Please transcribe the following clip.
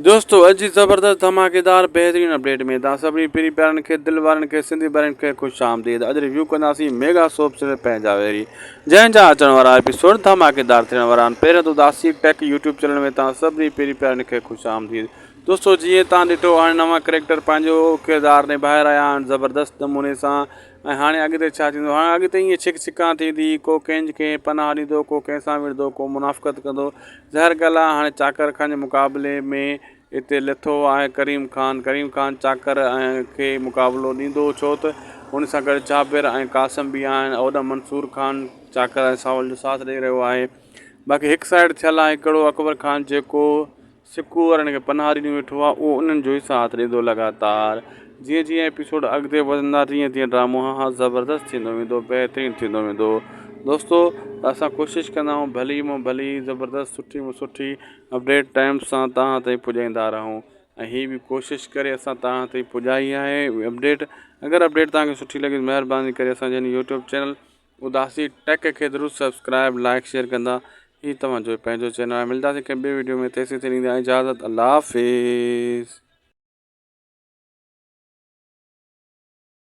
دوستو اڄ جي زبردست ڌماڪيدار بهترين اپڊيٽ ۾ توهان سڀني پرين پيارن کي دل وارن کي سنڌي ڀائرن کي خوش آمديد اڄ ريويو ڪنداسين ميگا سوپ سيريل پنهنجا ويري جنهن جا اچڻ وارا ايپيسوڊ ڌماڪيدار ٿيڻ وارا آهن پهريون ته اداسي ٽيڪ يوٽيوب چينل ۾ توهان سڀني پرين پيارن کي خوش آمديد دوستو جيئن توهان ڏٺو هاڻي نوان ڪريڪٽر پنهنجو ڪردار نڀائي رهيا آهن زبردست نموني سان ۽ هاڻي اڳتي ڇا ٿيندو هاڻي اڳتي ائين ڇڪ ڇڪان ٿيندي ڪو ڪنهن کي پناهه ڏيندو ڪو ڪنهن سان وڙهندو ڪو منافقت ڪندو ظاهر ڳالهه آهي هاڻي چاڪر خان جي مقابلي ۾ اتي لٿو آهي ڪريم خان، ڪريم خان چاڪر کي مقابلو ڏيندو ڇو ته هن سان گڏ جابر ۽ قاسم به آهن هوڏانهن منصور خان چاڪر ۽ ساول جو ساٿ ڏئي رهيو آهي باقي هڪ سائيڊ ٿيل آهي هڪڙو اڪبر خان جيڪو سڪو وارن کي پناهه ڏني ويٺو آهي اهو انهن جو ئي ساٿ ڏيندو لڳاتار جيئن جيئن ايپيسوڊ اڳتي وڌندا تيئن تيئن ڊرامو ها زبردست ٿيندو ويندو بهترين ٿيندو ويندو دوستو اسان ڪوشش ڪندا آهيون ڀلي مان ڀلي زبردست سٺي مان سٺي اپڊيٽ ٽائيم سان توهان تائين پڄائيندا رهون ۽ هي به ڪوشش ڪري اسان توهان تائين پڄائي آهي اپڊيٽ اگر اپڊيٽ توهان کي سٺي لڳي مهرباني ڪري اسان جي هن يوٽيوب چينل اداسي ٽيڪ کي ضرور سبسڪرائب لائڪ شيئر ڪندا هي توهان جو پنهنجو چينل آهي ملنداسين ڪنهن ٻي ويڊيو ۾ تيسين ڏيندا اجازت الله حافظ.